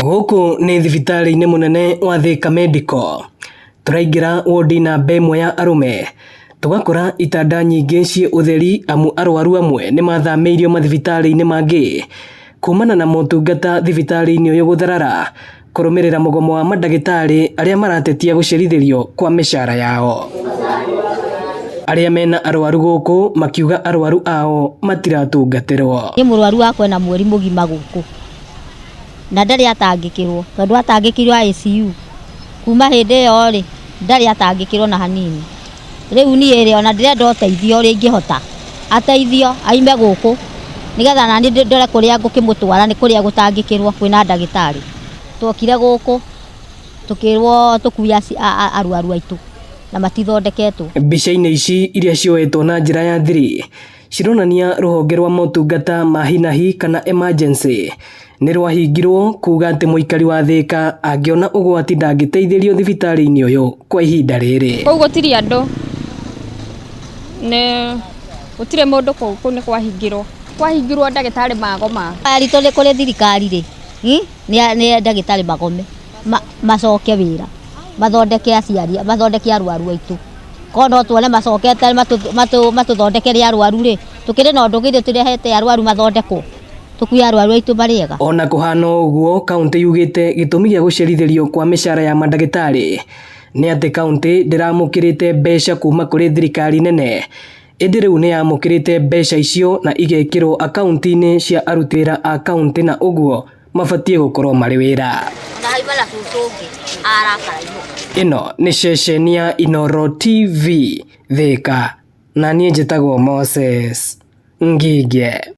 Gũkũ nĩ thibitarĩ-inĩ mũnene wa Thika Medical. Tũraingĩra wondi namba ĩmwe ya arũme, tũgakora itanda nyingĩ ciĩ ũtheri amu arwaru amwe nĩ mathamĩirio mathibitarĩ-inĩ mangĩ kumana na motungata thibitarĩ-inĩ ũyũ gũtharara kũrũmĩrĩra mũgomo wa mandagĩtarĩ arĩa maratetia gũcerithĩrio kwa mĩcara yao. Arĩa mena arwaru gũkũ makiuga arwaru ao matiratungatĩrwo. Niĩ mũrwaru wakwa ena mweri mũgima gũkũ na ndarĩ atangĩkĩrwo tondũ atangĩkĩirwo ICU kuma hĩndĩ ĩyo rĩ ndarĩ atangĩkĩrwo na hanini. Rĩu niĩ rĩ ona ndĩrenda ũteithio ũrĩa ingĩhota ateithio aime gũkũ nĩgetha naniĩ ndore kũrĩa ngũkĩmũtwara nĩ kũrĩa gũtangĩkĩrwo kwĩna ndagĩtarĩ. Twokire gũkũ tũkĩrwo tũkue arwaru aitũ na matithondeketwo. Mbica-inĩ ici iria cioetwo na njĩra ya thiri cironania rũhonge rwa motungata ma hi na hi kana emergency nĩ rwahingirwo kuga atĩ mũikari wa Thĩka angĩona ũgwati ndangĩteithĩrio thibitarĩ-inĩ ũyũ kwa ihinda rĩrĩ. Kũu gũtirĩ andũ, nĩ gũtirĩ mũndũ kũu, kũu nĩ kwahingirwo. Kwahingirwo ndagĩtarĩ magoma. Aritũ nĩ kũrĩ thirikari rĩ, nĩ ndagĩtarĩ magome, macoke wĩra, mathondeke aciari, mathondeke arwaru aitũ. Korwo no tuone macokete matũthondekere arwaru rĩ, tũkĩrĩ na ũndũ githĩ tũrehete arwaru mathondekwo, tũkue arwaru aitũ marĩ ega. Ona kũhana ũguo, kauntĩ yugĩte gĩtũmi gĩa gũcerithĩrio kwa mĩcara ya mandagĩtarĩ nĩ atĩ kauntĩ ndĩramũkĩrĩte mbeca kuma kũrĩ thirikari nene, ĩndĩ rĩu nĩ yamũkĩrĩte mbeca icio na igekĩrwo akaunti-inĩ cia aruti wĩra a kauntĩ na ũguo mabatiĩ gũkorwo marĩ wĩra. Ĩno nĩ ceceni ya Inooro TV Thĩka, na niĩ njĩtagwo Moses Nginge.